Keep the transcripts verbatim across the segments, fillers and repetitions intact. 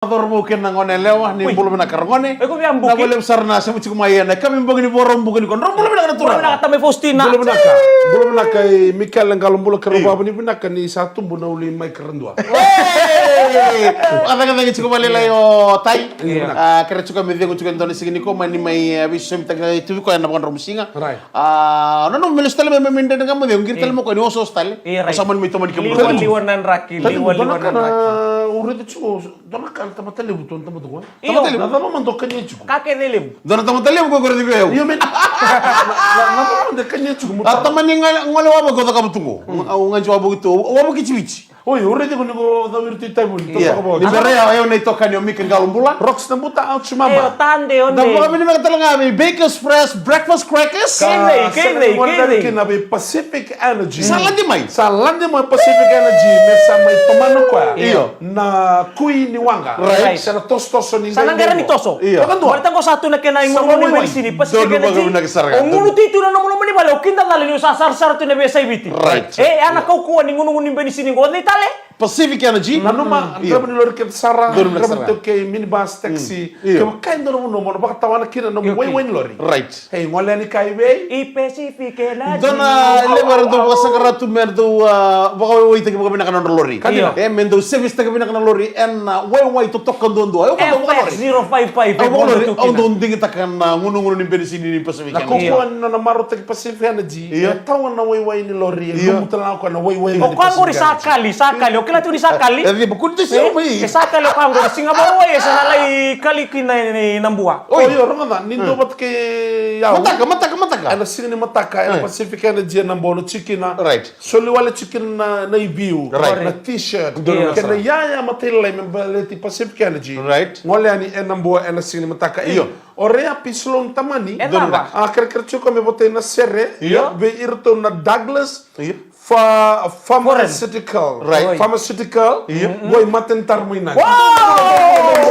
Cauravou kei na gone yalewa, ni bula vinaka ragone. Oi, ko via buki. Na valevu sara na sema tiko mai ena kami bogi ni Vakaraubuka ni ko. Drau bula vinaka na turaga. Bula vinaka tamai Faustina. Bula vinaka. Bula vinaka i Mikaele Qalo, bula keirau vakavinavinaka ni sa tubu na ulu i Mike Radua. Vakacakacaka tiko vakalailai o Tai. Kerea tiko me cegu tiko e dua na siga ni ko mani mai veisosomitaki tu vei koya na vakadromu siga. Nanuma me lesu tale mai me dredre ga mo cegu, qiri tale mo koya ni osooso tale. O sa mani mai tomani kemuni. Liwaliwa na draki, liwaliwa na draki. Urici tiko. Dua na ka na tamata levu tu na tamata qo. Io. Na cava mada o kania tiko? Ka kece levu. Dua na tamata levu ko kore tiko yau. Io, me na cava mada kania tiko mo. A tamani gole wava ko cakava tu qo. Au gadi wavoki tu, wavoki tiviti. Oi, o raici ko ni ko cawiri tu i Taivoni. Ia, ni bera yau, yau na itokani o Mika Qalo, bula. Rox na buta, au tu mama. Io, tade o de. Da vakavinavinaka tale ga vei Bakers Fresh Breakfast Crackers. Kei cei, kei cei, kei cei. Kina vei Pacific Energy. Sa lade mai. Sa lade mai Pacific Energy me sa mai tomana koya. Io. Na kui ni waqa. Right. Se na tosotoso ni qai. Sa na qai ra ni toso. Io. Vakadua. Baleta qo sa tu na kena igu ni benisini Pacific Energy. O gunu tu i tu na nomu loma ni vale, o kida cala ni o sa sarasara tu na veiyasai Viti. Right. E, a na kaukauwa ni gunugunu ni benisini qo, o cei tale? Pacific Energy. Nanuma, draiva ni lori kece sara, draiva ni taukei, minibus, taxi. Io. Kevaka e dua na vanua mo na vakatawana kina na nomu waiwai ni lori. Right. E gole yani ka i vei? I Pacific Energy. Dua na levu era dau vakasaqara tu me ra dau vakawaiwaitaki vakavinaka na nodra lori. E me dau service-taki vinaka na lori ena waiwai totoka duadua. Au vakadau vakalori. Au dau digitaka na gunugunu ni benisini ni Pacific Energy. Na kaukauwa ni nona marautaki Pacific Energy. Io. E tawa na waiwai ni lori, e lumu tale ga o koya na waiwai ni Pacific Energy. O koya qori sa kali, sa kali. O kila tu ni sa kali. E ciba kuni te sio mai. E sa kali o koya qori, siga Vakarauwai e sa na lai kali kina na bua. Oi, io, rogoca, ni dua vata kei au. Mataka, mataka, mataka. Ena siga ni mataka, ena Pacific Energy ena bono tiko kina. Right. Soli wale tiko kina na iviu, na t-shirt. Kei na iyaya matailalai me baleti Pacific Energy. Right. Gole yani ena bua ena siga ni mataka. Io. O Rea Pislong Tamani. E cava? A kerekere tiko me votai na sere. Io. Vei iratou na Douglas. Io. Fa, pharmaceutical. Right. Pharmaceutical. Io. Goi mate ni tara mai nani. Wow!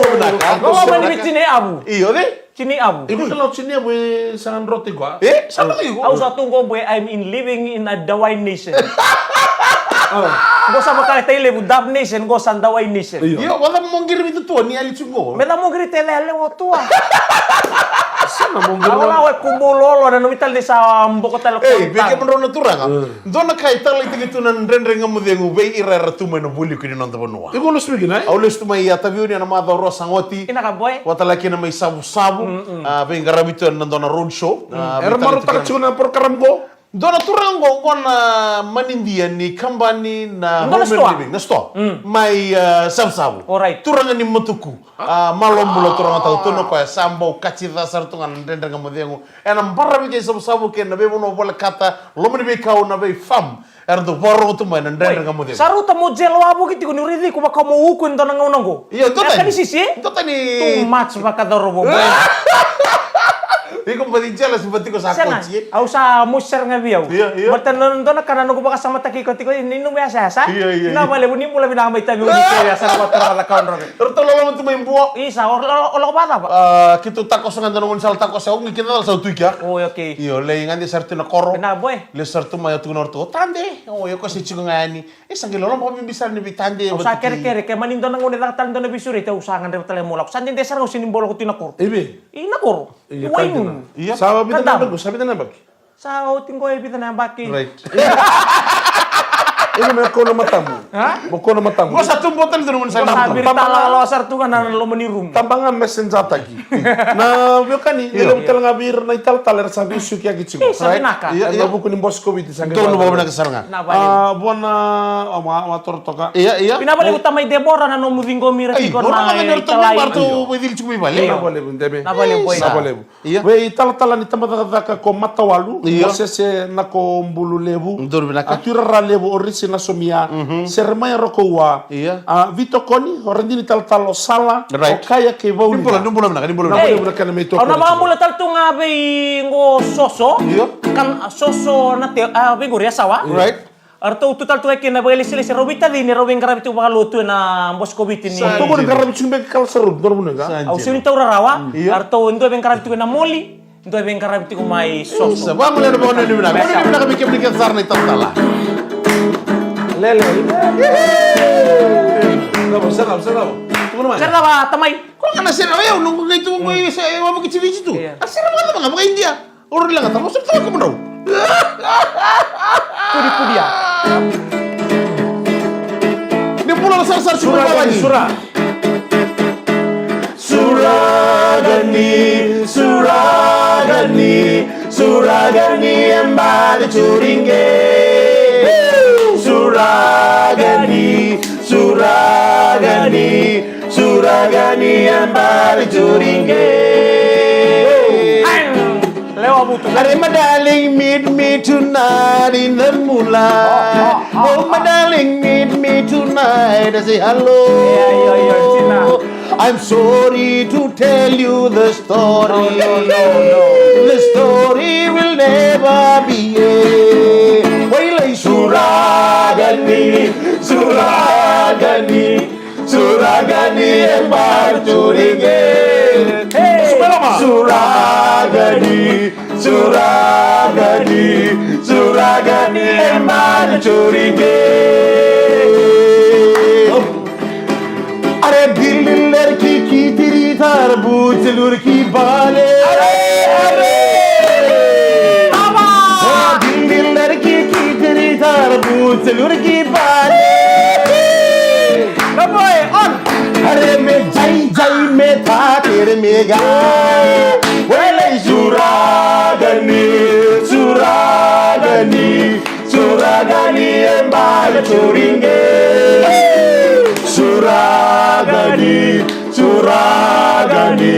Goi mate ni tara mai nani. Io, de? Tini avu. Iko kila o tini avu e sa drote iko a? E, sa drote iko. Au sa tu qo boy, I'm in living in a Dawai nation. Qo sa vaka e tai levu Dab nation, qo sa Dawai nation. Io, vata mo qiri vitutua ni ali tu qo. Me da mo qiri tele ale o tua. Sa na mo qiri. Au la o e kubu lolo na nomi tale ni sa boko tale ko. Ei, vei kemudrau na turaga. Dua na ka e talaitaki tu na Dredre Ga Mo Cegu vei ira era tu mai na vualiku ni noda vanua. Iko lesu mai kina, e? Au lesu tu mai Atavioni ena macawa rua sa oti. Ina ka boy. Vata la kina mai Savusavu. A veiqaravi tu ena dua na road show. Era marautaka tiko na porokaramu qo. Dua na turaga qo, qo na manidia ni kabani na home and living, na store. Mai Savusavu. Turaga ni Matuku. A, malo bula turaga tau tu na koya, sa bau kati ca sara tu ga na Dredre Ga Mo Cegu. Ena baravi kei Savusavu kei na veivanua volekata, loma ni veikau, na veifarm. Era dau vakarorogo tu mai na Dredre Ga Mo Cegu. Sa rauta mo jelo wavoki tiko ni raici iko vaka mo uku e dua na gauna qo. Io, dua tani. Ka ni sisi, e? Dua tani. Too much vakacauravou. Iko baci jealous vata tiko sa koci, e? Au sa mosi sara ga vei au. Io, io. Baleta na dua na ka na noqu vakasamataki iko tiko ni nomu yasayasa. Io, io. Na vale vu ni bula vinaka mai tavi uni kei yasa na vatara vata kaudrove. Ratou loloma tu mai Bua. Isa, o lako vakacava? A, keitou takoso ga dua na gaunisala takoso, au qai kina cala sa tu i kea. Oi, okei. Io, lai gade sara tu na koro. Vinaka boy. Lesu sara tu mai, au tukuna o ratou, o Tade. O, io, ko se tiko ga yani. E sa qai loloma vakabibi sara ni vei Tade. Au sa kerekere, ke mani dua na gauna e caka tale dua na veisureti, au sa gadreva tale mo lako. Sa dede sara ga au sega ni bau lako tu i na koro. I vei? I na koro. I Wainunu. Sa vica na yabaki, sa vica na yabaki. Sa oti qo e vica na yabaki. Right. Iko me kau na matamu. A? Mo kau na matamu. Mo sa tu botali tu na matamu. Mo sa viri talaloa sara tu ga na loma ni rumu. Taba ga messenger taki. Na veiwekani, ni levu tale ga vei ira na italatala era sa veisukiyaki tiko. Sa vinaka. Ena vuku ni bose Koviti sa qai. Donu vakavinaka sara ga. A, vua na, a, vua, vua Torotoka. Ia, ia. Vinaka valevu tamai Debora na nomu ciqomi ira tiko na italai. Io. Vinaka valevu Debe. Vinaka valevu. Vinaka valevu. Ia. Vei talatala ni tabacakacaka ko Matawalu, ia, Mosese Nakobululevu, donu vinaka, a Tuirara Levu o Risi Nasomia, Seremaia Rokoua, ia, a Vitokoni, o Radini talatala o Sala, right, o Kaya kei Vaulida. Ni bula, ni bula vinaka, ni bula vinaka. Ni bula vinaka na meitou. Au na vakabula tale tu ga vei qo Soso. Ia. Kan Soso na te, a vei qori a Sawa. Right. Eratou tu tale tu ga kina na vakailesilesi, rau veitacini, rau veiqaravi tu vakalotu ena bose Koviti ni. Sa tu qori qaravi tu beka kala sa rau, dua na vuna ga. Au sega ni taura rawa. Ia. Eratou e dua veiqaravi tu ena moli, dua veiqaravi tu mai Soso. Sa vakamalua na vakanuinui vinaka. Vakanuinui vinaka vei kemuni kece sara na italatala. Lele. Sa lava, sa lava, sa lava. Sere cava, tamai? Ko ga na sere, o yau noqu qai tu qo i se, e, wa vakaJivijitu. Io. A sere vakacava ga vakaIdia. O rau leqa tava, o sere tava kemudrau. Pudipudia. Ni bula na sarasara. Sura, sura. Suragani, suragani, suragani embari churinge. Suragani, suragani, suragani embari churinge. Lewa vutu. Are my darling, meet me tonight in the moonlight. Oh, oh, oh, oh, my darling, meet me tonight. I say hello. Yeah, yeah, yeah, Tina. I'm sorry to tell you the story. No, no, no, no. The story will never be a. Wailai suragani, suragani, suragani embari churinge. Hey. Suragani, suragani, suragani embari churinge. Are bilil ler ki kitiri tar butelur ki bale. Are, are. Aba. Bilil ler ki kitiri tar butelur ki bale. Boy, on. Are me jai jai me ta tere me ga. Wailai suragani, suragani. Suragani embari churinge. Suragani, suragani,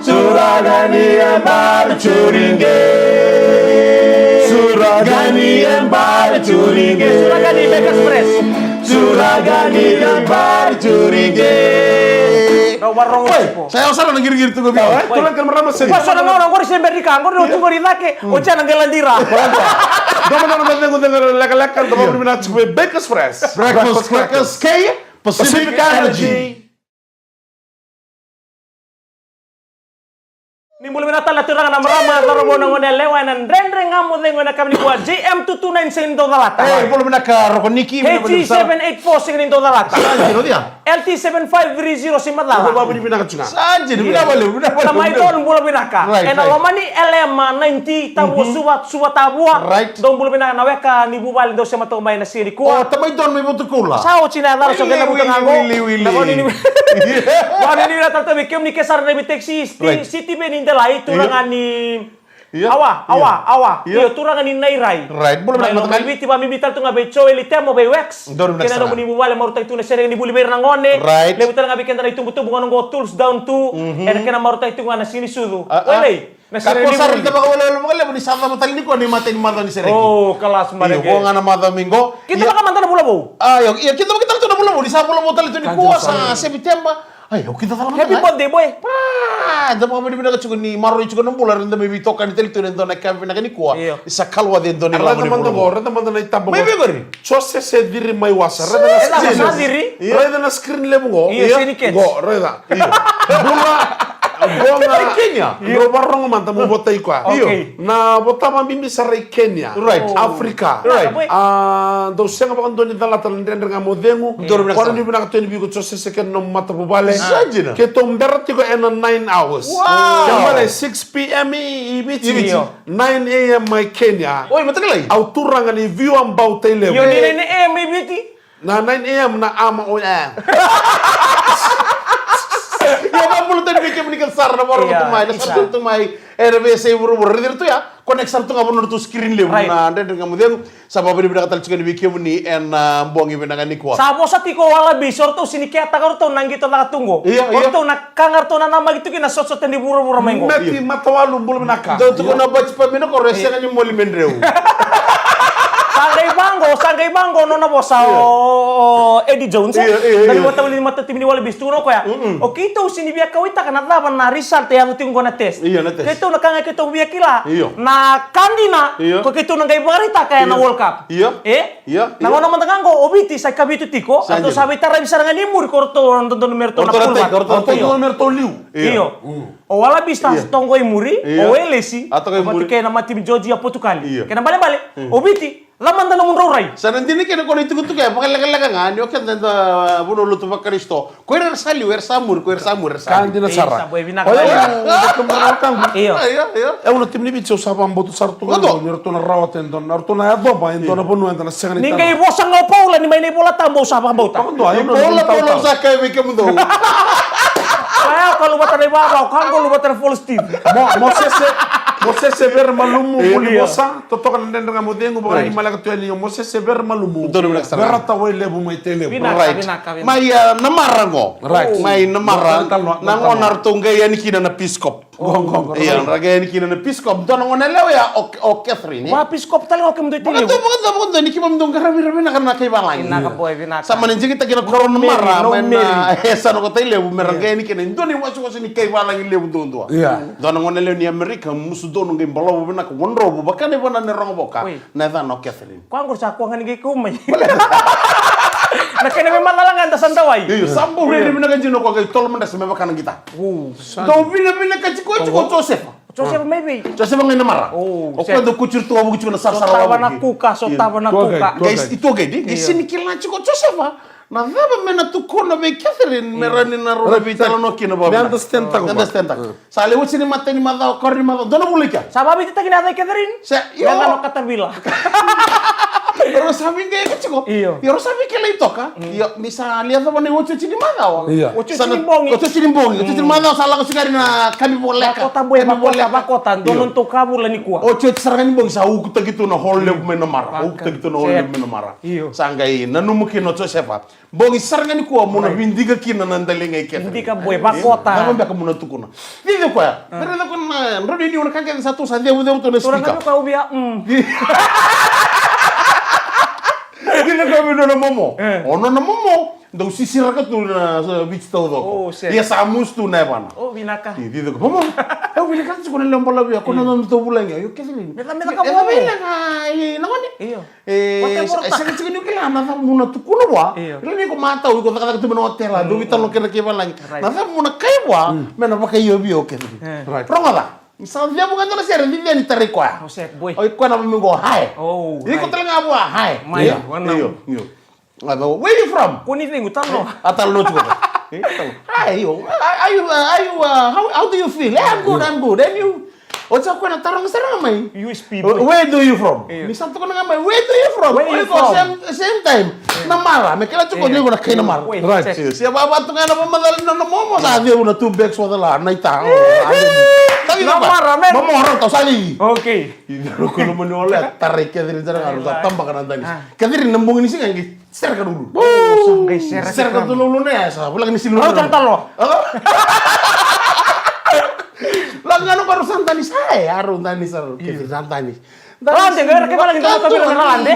suragani embari churinge. Suragani embari churinge. Suragani Baker's Press. Suragani embari churinge. Rau varogo. Oi, tipo. Sa yawa sara na qiriqiri tu qo vei au, e? Oi. Turaga kei na marama, sere. Oi, so na gauna qori se bera ni ka, qori o tu qori cake, o jana qai ladira. Doma na nona cegu cegu lekaleka, doma na vinaka tiko vei Baker's Fresh. Breakfast crackers kei Pacific Energy. Ni bula vinaka tale na turaga na marama, cauravou na gone yalewa ena Dredre Ga Mo Cegu ena yakavi nikua. J M two two nine sega ni dau calata. Ei, bula vinaka Roko Niki, vinaka, vinaka. H G seven eight four sega ni dau calata. Sa dina, o cei? L T seven five three zero se macala. Bula vinaka tiko ga. Sa dina, vinaka vakalevu, vinaka vakalevu. Tamai Don, bula vinaka. Right, right. Ena loma ni Elema ninety, Tavua, Suva, Suva Tavua. Right. Dou bula vinaka na weka ni vuvale dou sema toka mai na siga nikua. O, tamai Don mai Vatukoula. Sa oti na yacana, so kena vuta ga qo. Wili, wili, wili. Na vani ni, vani ni na tata vei kemuni ke sara na vei taxi, Sti-, Right. Sitiveni Delai, turaga ni Io. Awa, awa, awa. Io. Io, turaga ni Nairai. Right, bula vinaka. Mai Viti, vakabibi tale tu ga vei Joeli Temo, vei Wax. Donu vinaka sara. Kei na nomuni vuvale, marautaki tu na sere ni vuli vei ira na gone. Right. Levu tale ga vei keda na itubutubu ga na qo tools down tu. Mhm. Ena kena marautaki tu ga na siga ni sucu. A, a. Wailai, na sere ni vuli. Ka ko sa raica vakawelewele vakalevu ni sa cava tale nikua na imatai ni macawa ni sereki. O, kalas, mareke. Io, qo ga na macawa mai qo. Kida vaka mada na vula vou. A, io, io, kida vaka tale tu na vula vou, ni sa vula vou tale tu nikua, sa Sepiteba. Ai, au kida cala mada ga. Happy birthday, boy. Pa, da vakavinavinaka tiko ni maroroi tiko na bula, era da mai veitokani tale tu ena dua na ka vinaka nikua. Io. Ni sa kalovaci e dua na ilavo ni vula. Raica mada qo, raica mada na itaba qo. Mai vei qori? Jose se ciri mai wasa. Raica na screen. Sa ciri? Io. Raica na screen levu qo. Io, sega ni kece. Qo, raica. Io. Bula, qo ga. Kenya. Io. Drau vakarorogo mada, mo votai koya. Okay. Io. Na vota vakabibi sara i Kenya. Right. Africa. Right. A, dou sega vakadua ni calata na Dredre Ga Mo Cegu. Donu vinaka sara. Kua ni vinaka tu yani vei iko Jose se kei na nomu matavuvale. Sa dina. Keitou bera tiko ena nine hours. Wow. Kena ibalebale six P M i, i Viti. I Viti. Io. Nine A M mai Kenya. Oi, mataqali. Au turaga ni viewer bau tailevu. Io, ni nine A M i Viti. Na nine A M na ama o ya. Io, vakabula tale vei kemuni kece sara na vakarorogo tu mai, na sara tu mai ena veiyasai vuravura. Raici ira tu ya, connect sara tu ga vua na nodratou screen levu na Dredre Ga Mo Cegu. Sa vakavinavinaka tale tiko yani vei kemuni ena, a, bogi vinaka nikua. Sa vosa tiko o Wallabies, o ratou sega ni ketaka o ratou na qito caka tu qo. Io, io. O ratou na ka ga ratou nanamaki tu kina na sotasota ni vuravura mai qo. Meti Matawalu, bula vinaka. Dou tukuna na bati pa me na koro e sega ni moli me dreu. Sa qai vaqo, sa qai vaqo nona vosa o, o Eddie Jones, e? Io, io, io. Na veimataqali ni matatimi ni Wallabies, tukuna o koya. Mm-mm. O keitou sega ni via kauaitaka na cava na result e yaco tiko qo na test. Io, na test. Keitou na ka ga keitou via kila. Io. Na ka dina, io, ko keitou na qai vakaraitaka ena World Cup. Io. E? Io, io. Na gauna mada ga qo o Viti sa ikavitu tiko, sa dina. Ratou sa veitaravi sara ga ni muri ko ratou dodonu me ratou na pull back. Ko ratou dodonu me ratou liu. Io. Io. Mm. O Wallabies sa toqo i muri, io, o Welesi, a toqo i muri, vata kei na matatimi Georgia, Potukali. Io. Kena ibalebale, mm, o Viti, Lomada nomudrau rai. Sa na dina kina ko na itukutuku e vakalekaleka ga ni o keda eda vanua lotu vaKarisito. Ko ira era sa liu era sa muri, ko ira sa muri era sa liu. Ka dina sara. Oya, io. E una timi ni Viti au sa vakabauta sara tu ga ni ratou na rawata e dua na, ratou na yacova e dua na vanua eda na sega ni tara. Ni qai vosa ga o Paula ni mai na iVola Tabu au sa vakabauta. Paula, Paula au sa kaya vei kemudou. Oya, ka luvata na ivava, ka qo luvata na false teeth. Mo, Mosese, Mosese Vere Malumu, vuli vosa. Totoka na dredre ga mo cegu vaka ni maleka tu yani o Mosese Vere Malumu. Donu vinaka sara. Vera Tawai Levu mai Tailevu. Vinaka, vinaka, vinaka. Mai Namara qo. Mai Namara. Na gona ratou qai yani kina na Peace Corps. Qo, qo, qo. Ia, ra qai yani kina na Peace Corps. Dua na gone lewa ya o Catherine. Wa Peace Corps tale ga o kemudou i Tailevu. Vakadua, vakadua, vakadua, ni keimami dou qaravi ira vinaka na kai valagi. Vinaka boy, vinaka. Sa mani jiki taki na korona mara mai na e sa na ko Tailevu me ra qai yani kina e dua na iwasewase ni kai valagi levu duadua. Dua na gone lewa ni Amerika, musu donu qai balavu vinaka, wadrovu, vaka na ivana ni rogo voka. Na yacana o Catherine. Koya qori sa koya ga ni qai kau mai. Na kena me macala ga da sa dawai. Io, sa bau rairai vinaka dina o koya qai tolo madresa me vaka na qita. Dau vinavina ka tiko tiko o Josefa. Josefa mai vei? Josefa qai na mara. O koya dau kucuri tu a vuki tiko na sarasara. Sotava na kuka, sotava na kuka. Qai i tua qai di, qai sini kila tiko o Josefa. Na cava me na tukuna vei Catherine me rawa ni na rau na veitalanoa kina vakavinaka. Me understand taka. Me understand taka. Sa lai oti ni matai ni macawa, koro ni macawa, dua na vula i kea. Sa vavititaki na yaca i Catherine. Sa io. Me yaca na katavila. Rau sa veiqaiyaka tiko. Io. Io, rau sa veikilai toka. Io, ni sa lai yacova na iotioti ni macawa. Io. Otioti ni bogi. Otioti ni bogi, otioti ni macawa sa lako sikari na kami voleka. Vakota boy, vakota, vakota, dua na nodatou ka vula nikua. Otioti sara ga ni bogi sa ukutaki tu na hall levu mai na mara. Ukutaki tu na hall levu mai na mara. Io. Sa qai nanuma kina o Josefa. Bogi sara ga nikua mo na vidika kina na daliga i Catherine. Vidika boy, vakota. Cava beka mo na tukuna. Cici koya. Raica koya na drau ni niu na ka kece sa tu sa cevucevu tu na speaker. Turaga ni koya u via. Cici koya vei nona momo. O nona momo dau sisiraka tu na Viti taucoko. Ia sa musu tu na yavana. O vinaka. Cici koya momo. Au vinakata tiko na lewe balavu ya ko na nona tou vulagi. Io Catherine. Meca meca ka momo. Io. E sega tiko ni kila na cava mo na tukuna vua. Io. Kila ni ko matau, iko cakacaka tu mai na otela, dou veitalanoa kei na kei valagi. Na cava mo na kaya vua me na vakaio vei au Catherine. Rogoca. Ni sa cevu ga dua na sere, cici ni tarai koya. O koya na vamiqo, hi. Iko tale ga vua, hi. Io, io. Where you from? Ko ni cegu, talanoa. A talanoa tiko. Hi, io. Are you, are you, how, how do you feel? Eh, I'm good, I'm good. And you? Oti sa koya na taroga sara ga mai. U S P boy. Where do you from? Ni sa tukuna ga mai, where do you from? Where you from? Same, same time. Na mara, me kila tiko ni ko na kai na mara. Right. Sia vava tu ga na vamacala ni nona momo sa ceu na two bags worth la na ita. Na mara, man. Momo rau tau sali. Okay. Ida rau kolo mani ole, tarai Catherine sara ga, rau sa tabaka na dani. Catherine na bogi ni siga qi. Sereka na uluna. Sereka tu na uluna ya sa vulaka ni sili na uluna. Au talo. Lako ga na ko rau sa dani sa e, a rau dani sa rau kece sa dani. Rau dani sa.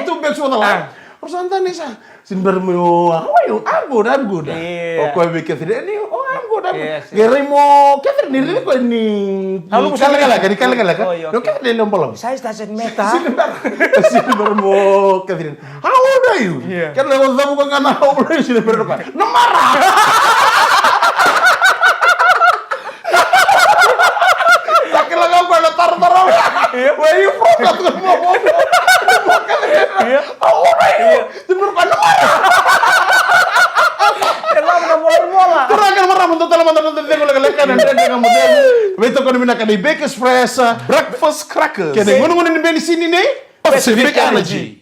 Two bags worth of love. Rau sa dani sa. Sini bera mai o, how are you? I'm good, I'm good. O koya vei Catherine, o I'm good, I'm good. Qai rai mo Catherine ni raici koya ni kalekaleka, ni kalekaleka. O Catherine e lewe balavu. Size doesn't matter. Sini bera, sini bera mo Catherine. How old are you? Kena o cavuka ga na how old are you, sini bera koya. Na mara. Sa kila ga koya na taratara. Where you from? Sa tu mo mo. How old are you? Sini bera koya na mara. Turaga na marama, dou tale mada na noda cegu lekaleka na Dredre Ga Mo Cegu. Veitokoni vinaka nei Bakers Fresh Breakfast Crackers kei na igunugunu ni benisini nei Pacific Energy.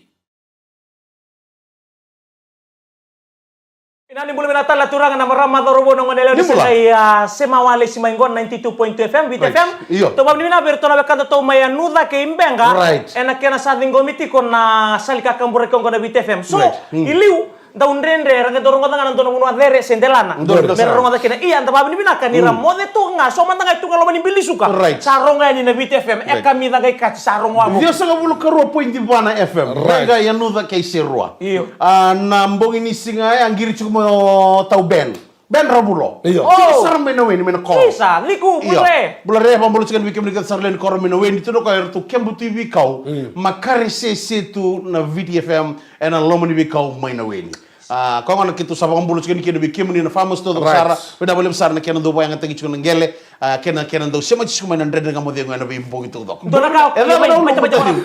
Ina ni bula vinaka tale na turaga na marama, cauravou, na gone yalewa ni siga i Sema Walesi mai qo na ninety-two point two F M, Viti F M. Tou vakavinavinaka vei iratou na wekadatou mai Yanuca kei Beqa ena kena sa ciqomi tiko na sala ni kakaburaki oqo na Viti F M. So i liu dau dredre, era qai dau rogoca ga na dua na vanua cere se delana me ra rogoca kina. Ia da vakavinavinaka ni ra moce tu ga, so mada ga e tu ga loma ni bilisuka. Sa rogo yani na Viti F M, e kamica qai kati sa rogo wavoki. Ciwasagavulu ka rua poidi va na F M. Beqa, Yanuca kei Serua. Io. A, na bogi ni siga e a qiri tiko mai o tau Ben. Ben Ravulo. Io. Tiko sara mai na weni, mai na koro. Isa, liku, bula re. Bula re, vakabula tiko yani vei kemuni kece sara lewe ni koro mai na weni. Tukuna o koya eratou keba tu i veikau, makare sese tu na Viti F M ena loma ni veikau mai na weni. A, koya gona keitou sa vakabula tiko yani kina vei kemuni na farmers taucoko sara. Vinaka vakalevu sara na kena dau vakayagataki tiko na qele. A, kena, kena dau semati tiko mai na Dredre Ga Mo Cegu ena veibogi taucoko. Dua na ka, E cava na ulukumu taliu?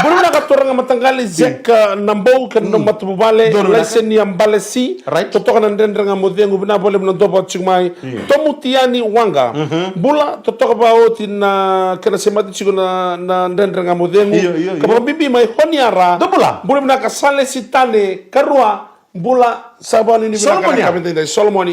Bula vinaka turaga mataqali, Zeka Nabou kei na nomu matavuvale, Laisenia Balesi. Totoka na Dredre Ga Mo Cegu, vinaka vakalevu na dua vata tiko mai. Tomu Tiani Waqa. Bula, totoka vakaoti na kena semati tiko na, na Dredre Ga Mo Cegu. Ka vakabibi mai Honiara. Bula vinaka Salesi Tane, karua. Bula, sa vakanuinui vinaka na kavidaidai Solomoni.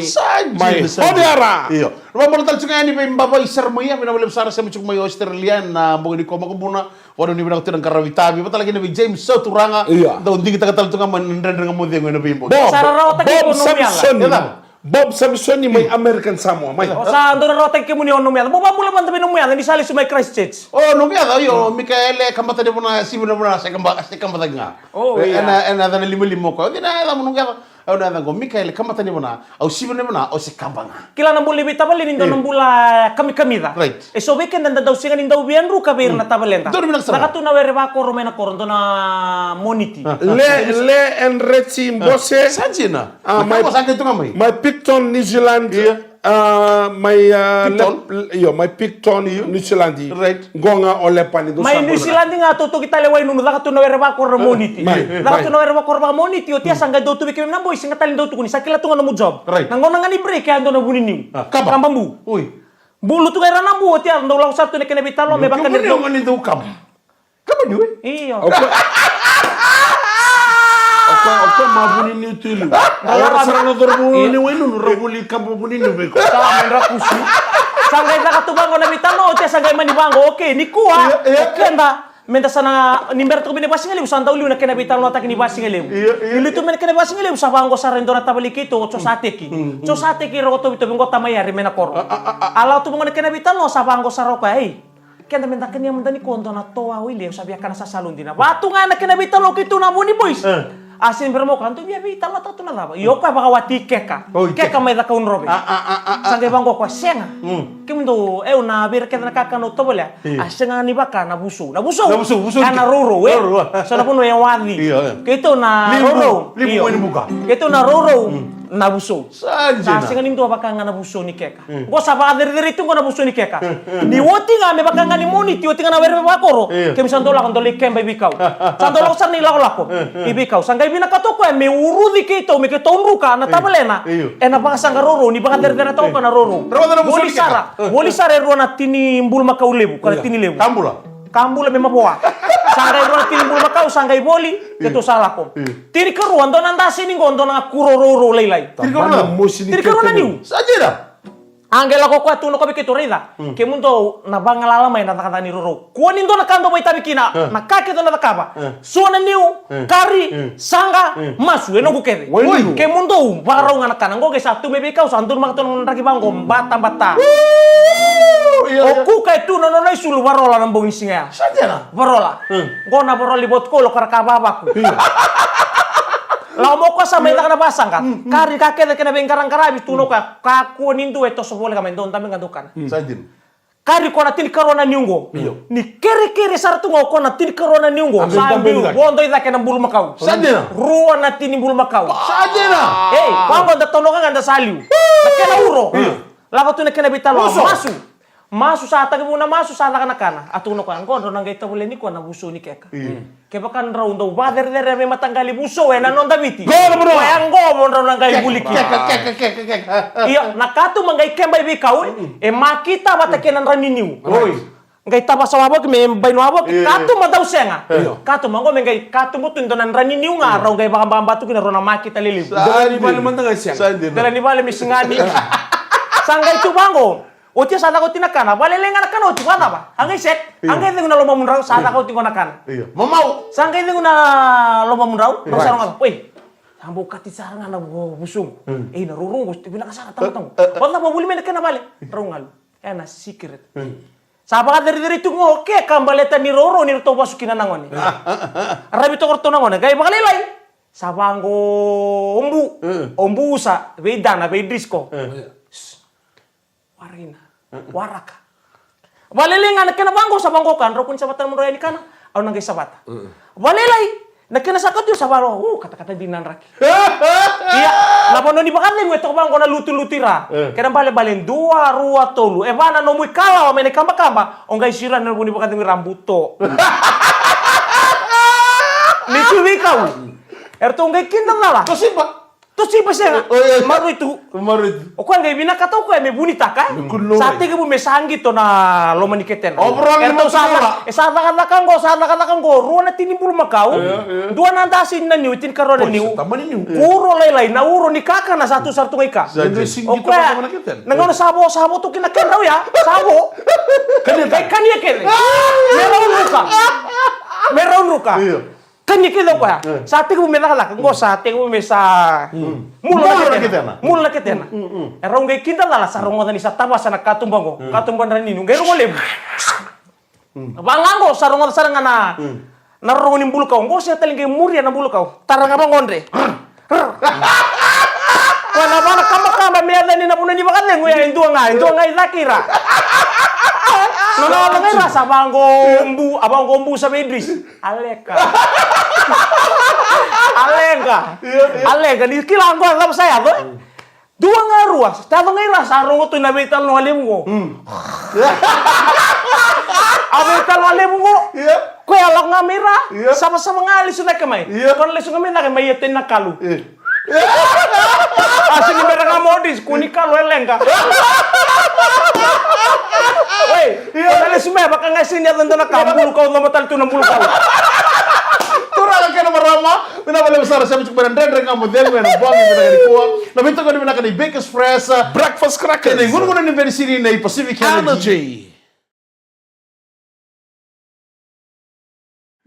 Mai Honiara. Io. Rua bula tale tiko ga yani vei Baba i Saramaia, vinaka vakalevu sara sema tiko mai Australia ena bogi nikua Makubuna. Vakanuinui vinaka tu na qaravi tavi, vata tale kina vei James Sauturaga. Dau digitaka tale tu ga mai na Dredre Ga Mo Cegu ena veibogi. Sa rarawataki Bob Samsoni. Bob Samsoni mai American Samoa, mai. O sa dau rarawataki kemuni o nomu yaca. Mo vakabula mada vei nomu yaca, ni sa lesu mai Christchurch. O nomu yaca, io, Mikaele Kabatanivona, Sivanivona, se kaba, se kaba cake ga. O, ia. Ena, ena yaca na limalima o koya. O cei na yaca mo noqu yaca? Au na yaca qo, Mikaele Kabatanivona, au Sivanivona, au se kaba ga. Kila na bula ni veitavaleni, dua na bula kamikamica. Right. E so vei keda da dau sega ni dau via druka vei ira na tavaleda. Dua na vinaka sara. Caka tu na were vakoro mai na koro, dua na Moniti. Le, le, and Reci Bose. Sa dina. Ah, mai, sa qai tu ga mai. Mai Picton, New Zealand. Ia. Ah, mai, ah, Picton? Lep-, io, mai Picton, New Zealand. Right. Qo ga o Lepani, dou mai sa New bula Zealand ga, totoki tale wai nunu, caka tu na were vakoro Moniti. Mai, caka tu na were vakoro vaka Moniti, oti ya sa qai dau tu vei keimami na boys, sega tale ni dau tukuni, sa kila tu ga nomu job. Right. Na gauna ga ni break, ya dua na vuniniu. Ah, kaba. Kaba bu. Ui. Bulu tu ga ira na bu, oti ya dau lako sara tu na kena veitalanoa, me vaka ni dau kaba. Kaba niu e? Io. O koya, o koya, o koya ma vuniniu tu i liu. Era sara na cauravou ni wainunu, ra vuli kaba vuniniu vei koya. Sa me dra kusu. Sa qai caka tu vaqo na veitalanoa, oti ya sa qai mani vaqo. Okay, nikua, o keda, meda sa na, ni bera toka mai na vasigalevu, sa dau liu na kena veitalanoataki ni vasigalevu. Io, io. Ni liu tu mai na kena vasigalevu, sa vaqo sara e dua na tavali keitou, o Josateki. Josateki Rokotovitovi, qo tamai Ari mai na koro. A lako tu vaqo na kena veitalanoa, sa vaqo sara o koya, ei. Keda meda kania mada nikua dua na toa o Ileu, sa via kana sasalu dina. Va tu ga ena kena veitalanoa keitou na Vuni boys. A sega ni bera mo ka, dou via veitalanoataka tu na cava? Io, o koya vakawati Keka. Keka mai Cakaudrove. Sa qai vaqo o koya, sega. Kemudou, eu na vei ira kece na kakana au tovolea. A sega ni vaka na vusou. Na vusou. Na vusou, vusou. Ka na rourou, e? Rourou, a. So na vanua e waci. Io, io. Keitou na rourou. Limu, limu, io. Keitou na rourou, na vusou. Sa dina. Sa sega ni dua vaka ga na vusou ni Keka. Qo sa vakacerecerei tu qo na vusou ni Keka. Ni oti ga me vaka ga ni Moniti, oti ga na were vakoro. Io. Keimami sa dau lako, dau lai keba i veikau. Sa dau lako sara na ilakolako i veikau. Sa qai vinakata o koya me uruci keitou, me keitou druka na tavalena. Io. Ena vakasaqa rourou, ni vakacereceretaka o koya na rourou. Voli sara, voli sara e rua na tini bulumakau levu, ka na tini levu. Ka bula. Ka bula me mavoa. Sa qai rua na tini bulumakau, sa qai voli, keitou sa lako. Tinikarua, dua na daseni qo, dua na kuro rourou lailai. Tinikarua na niu. Sa dina. A qai lako o koya, tukuna o koya vei keitou, raica. Kemudou na vagalala mai na cakacaka ni rourou. Kua ni dua na ka dou vakaitavi kina, na ka kece dou na cakava. So na niu, kari, saqa, masu, e noqu kece. Kemudou vakarau ga na kana. Qo qai sa tu mai veikau, sa donumaka tu na draki vaqo, batabata. O Kuka e tu na nona isulu, varola na bogi ni siga ya. Sa dina. Varola. Qo na varola ni votukolo, ka ra ka vavaku. Lako mai o koya sa mai caka na vasaqa. Kari ka kece kei na veiqaraqaravi, tukuna o koya, kakua ni dua e toso voleka mai, dou dabe ga dou kana. Sa dina. Kari o koya na tinikarua na niu qo. Io. Ni kerekere sara tu ga o koya na tinikarua na niu qo. Sa biu vodo i cake na bulumakau. Sa dina. Rua na tini bulumakau. Sa dina. Ei, vaqo da taunoka ga da sa liu. Na kena uro. Lako tu na kena veitalanoa. Masu. Masu, sa tekivu na masu, sa caka na kana. A tukuna o koya, qo drau na qai tovolea nikua na vusou ni Keka. Kevaka drau dau vakacerecerei veimataqali vusou ena noda Viti. Qo na vanua. Oya qo mo drau na qai vuli kina. Keka, keka, keka, keka. Io, na katuba qai keba i veikau, e makita vata kei na dra ni niu. Oi. Qai tavasa wavoki me bainu wavoki, katuba dau sega. Io. Katuba qo me qai katuba tu e dua na dra ni niu ga, rau qai vakababa tu kina rau na makita lelevu. Dela ni vale mada ga sega. Dela ni vale me sigani. Sa qai tu vaqo. Oti ya sa caka oti na kana, vakalailai ga na kana oti, vakacava? A qai set, a qai cegu na lomamudrau, sa caka oti qo na kana. Io. Mamau. Sa qai cegu na lomamudrau, rau sa rogoca. Oi, sa bau kati sara ga na vu-, vusugu. Ei, na rourou qo, vinaka sara, tago, tago. Vakacava, vuli mai na kena vale? Rau galu. E na secret. Sa vakacerecerei tu ga o Keka baleta ni rourou ni ratou vasu kina na gone. Ravi toka ratou na gone. Qai vakalailai. Sa vaqo o Bu. O Bu sa vei Dana, vei Drisco. Waraina. Waraka. Vakalailai ga na kena vaqo, sa vaqo ka, drau kua ni savata na mudrau yani kana, au na qai savata. Vakalailai, Na kena sa katu sa valo, u, katakata dina na draki. Ia, na vanua ni vakacegu e toka vaqo na lutulutu i ra. E. Kena balebale dua, rua, tolu. E va na nomu ikalawa mai na ikabakaba, o qai siro na vanua ni vakacegu i ra buto. Ni tu veikau. Eratou qai kidacala. Tosiba. Tosiba sega. Oi, oi. Maroi tu. Maroi tu. O koya qai vinakata o koya me vunitaka, e? Me kudou. Sa tekivu me sa qito na loma ni ketena. Overall eratou sa caka, e sa cakacaka qo, sa cakacaka qo, rua na tini bulumakau. Io, io. Dua na dasini na niu, e tinikarua na niu. Oi, sa tamani niu. Uro lailai, na uro ni kakana sa tu sara tu ga i ka. Sa dina. O koya, na gauna sa vo, sa vo tu kina kedrau ya, sa vo. Kania kece. Kania kece. Me rau druka. Me rau druka. Io. Kania kece o koya. E. Sa tekivu me cakacaka. Qo sa tekivu me sa mula na ketena. Mula na ketena. Erau qai kidacala sa rogoca ni sa tavasa na katuba qo. Katuba dra ninu. Qai rogo levu. Vaqo sa rogoca sara ga na, na rorogo ni bulukau. Qo sega tale qai muria na bulukau. Tara ga vaqo dre. Koya na vana kabakaba me yacani na vanua ni vakacegu ya e dua ga, e dua ga i cake i ra. Na nona yaco ga i ra sa vaqo bu, a vaqo bu sa vei Idris. Aleka. Aleka. Aleka, ni kila qo cava sa yaco, e? Dua ga rua, sa yaco ga i ra sa rogo tu na veitalanoa levu qo. A veitalanoa levu qo. Koya lako ga mai ra, savasava ga lesu cake mai. Koya na lesu ga mai cake mai ia teni na kalu. A sini bera ga mo dis, kua ni kalu e leqa. Oi, koya na lesu mai vaka ga sini yaco dua na ka, bulukau, coba tale tu na bulukau. Turaga kei na marama, vinaka vakalevu sara, sema tiko mai na Dredre Ga Mo Cegu ena bogi vinaka nikua. Na veitokoni vinaka ni Bakers Fresh, Breakfast Crackers, kei na igunugunu ni benisini nei Pacific Energy.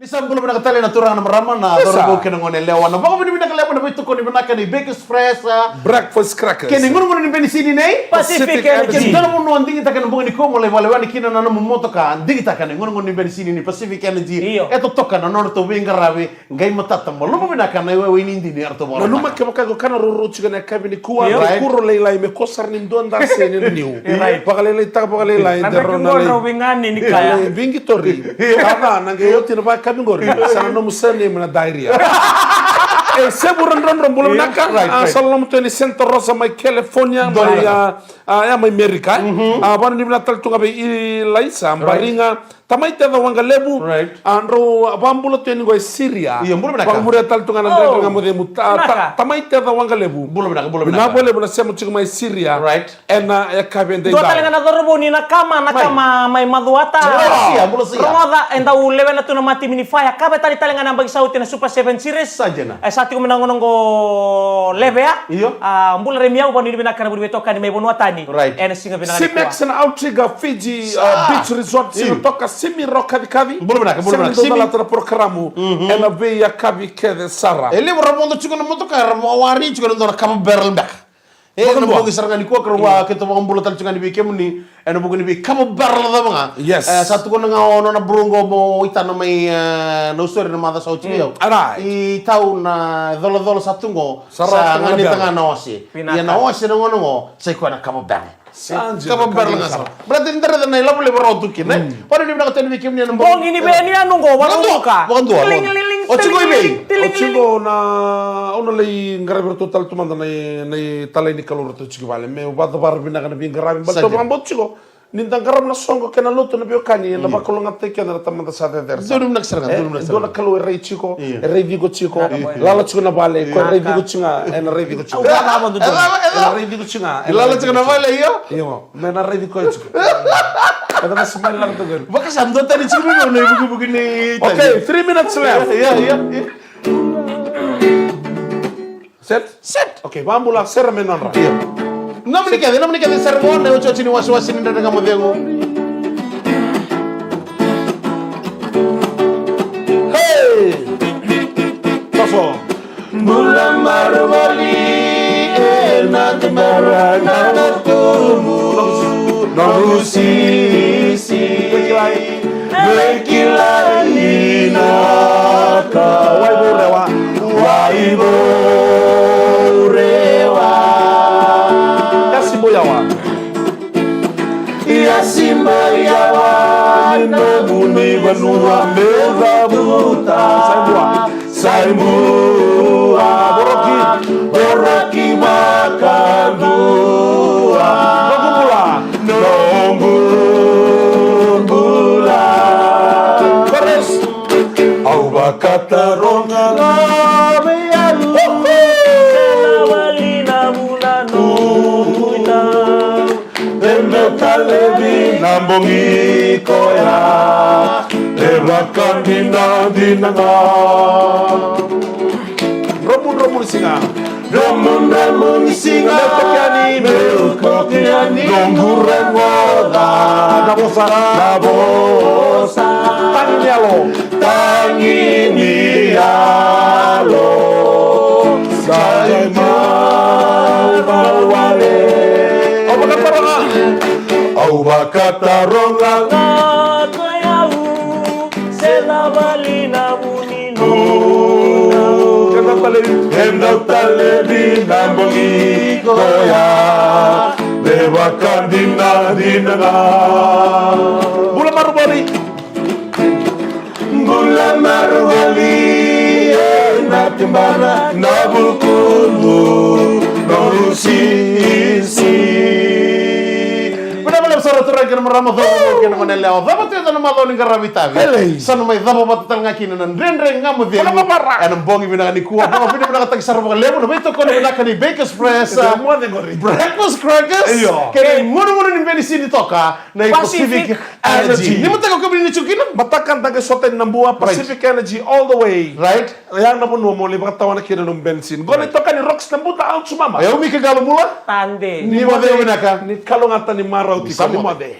Ni sa bula vinaka tale na turaga na marama, na cauravou kei na gone yalewa. Na vakavinavinaka levu na veitokoni vinaka ni Bakers Fresh, Breakfast Crackers, kei na igunugunu ni benisini nei Pacific Energy. Kei na dua na vanua digitaka ena bogi nikua mo lai vakalewena kina na nomu motoka, digitaka na igunugunu ni benisini ni Pacific Energy. Io. E totoka na nodratou veiqaravi. Qai matata, malumu vinaka na iwaiwai ni dini eratou vakarorogo. Nanuma kevaka ko kana rourou tiko ena yakavi nikua, io, na kuro lailai me ko sara ni dua daseni na niu. Right. Vakalailaitaka vakalailai. Na drau na lai veiqaravi ni kaya. Lai viqitori. Kava na qai oti na vakayakavi qori. Sa na nomu surname na diarrhea. E, Sevura Drodro, bula vinaka. Right, right. A, sa lolomu tu yani Santa Rosa mai California, mai, a, a, ya mai Amerika, e. Mhm. A, vananuinui vinaka tale tu ga vei Ilaisa, right, Bariga, Tamai Teca Waqalevu. Right. A, drau, a, vakabula tu yani qo e Siria. Io, bula vinaka. Vakamuria tale tu ga na Dredre Ga Mo Cegu. Ta-, ta-, Tamai Teca Waqalevu. Bula vinaka, bula vinaka. Vinaka vakalevu na sema tiko mai Siria. Right. Ena yakavi edaidai. Dua tale ga na cauravou ni Nakama, Nakama mai Macuata. Bula sia, bula sia. Rogoca, e dau lewena tu na matimi ni Fire. Ka vei tale tale ga na yabaki sa oti na Super Seven Series. Sa dina. E sa tiko mai na gauna qo Levea. Io. A, bula Remi, au vakanuinui vinaka na vuli veitokani mai vanua tani. Right. Ena siga vinaka nikua. Simex na Outrigger Fiji, a, Beach Resort, io, siga toka, Simi Ro Kacikaci. Bula vinaka, bula vinaka. Simi. Sega ni dau calata na porokaramu, mhm, ena veiyakavi kece sara. E levu ra vodo tiko na motoka, ra vakawari tiko na dua na kava barrel beka. E, ena bogi sara ga nikua, keirau, a, keitou vakabula tale tiko ga ni vei kemuni, ena vuku ni veikava barrel cava ga. Yes. E, sa tukuna ga o nona bro qo mo Itana mai, e, Nausori na macawa sa oti vei au. Mm. Arai. I tau na colocolo sa tu qo, sa ganita ga na ose. Vinaka. Ia na ose na gauna qo, sa i koya na kava barrel. Sa dina. Kava barrel ga sara. Baleta ni da raica na ilavo levu rau tu kina, e? Mm. Vakanuinui vinaka tale vei kemuni ena bogi. Bogi ni veiyanuyanu qo, vakadua. Vakadua, vakadua. Tiling, tiling, tiling, tiling. O tiko i vei? O tiko na, au na lai qaravi iratou tale tu mada na i, na italai ni Kalou ratou tiko i vale. Me vakacavara vinaka na veiqaravi. Sa dina. Baleta au vakabauta tiko ni da qarava na soqo kei na lotu, na veiwekani, io, ena vakalougatataki keda na Tamada sa Cecere sara. Donu vinaka sara ga, e, donu vinaka sara ga. E dua na Kalou e rai tiko, io, e raici iko tiko, io, lala tiko na vale, io, ko e raici iko tiko ga, ena raici iko tiko ga. Au vaka vaka dodonu. Ena raici iko tiko ga, ena raici iko tiko ga. Lala tiko na vale, io. Io, me na raici koya tiko. Ena vasi mai lala tiko. Vaka sa dua tani tiko mai na ivukivuki ni tani. Okay, three minutes left. Io, io, io. Set? Set. Okay, vakabula, sere me nodra. Io. Nomuni kece, nomuni kece, sere qo na iotioti ni wasewase ni Dredre Ga Mo Cegu. Hey! Sofo. Bula maroroi ena tubara na noqu, noqu sisi. Me kilai na ka. Wai vou rewa. Wai vou rewa. Ia sibo yawa. Ia sibo yawa, noqu ni vanua meu cavuta. Sa i vua. Saimua, voroki, voroki vakadua. Noqu bula. Noqu bula. Chorus. Au vakataroga ga vei au. Uhu. Sena vali na vuna noqu ita. E dau talevi na bogi koya, e vakadinadina ga. Dromu, dromu ni siga. Dromu, dromu ni siga. Meu toki yani, meu toki yani. Noqu rogoca na vosa, na vosa. Tagi ni yalo. Tagi ni yalo. Sa i maualualu. Au vakataroga. Au vakataroga ga ko yau, se cava li na vuninu. E dau talevi, e dau talevi na bogi koya, me vakadinadina ga. Bula maruvali. Bula maruvali, e na tibana na vukudu, na usisi. Vinaka vakalevu sara turaga kei na marama, cauravou kei na goneyalewa. Cava tu e na macawa ni qaravi tavi. Helei. Sa na mai cava vata tale ga kina na Dredre Ga Mo Cegu. Ena bogi vinaka nikua. Vakavinavinakataki sara vakalevu na veitokoni vinaka ni Bakers Press, a, breakfast crackers. Io. Kei na gunugunu ni benisini toka. Na i Pacific Energy. Ni mataka o kemuni ni tiko kina? Mataka da qai sota yani Nabua, Pacific Energy all the way. Right. Ya na vanua mo lai vakatawana kina nomu benisini. Qo na itokani Rocks Nabuta, Al Sumama. E au Mika Qalo Bula. Tade. Ni moce vinaka. Ni kalougata, ni marau tiko, ni moce.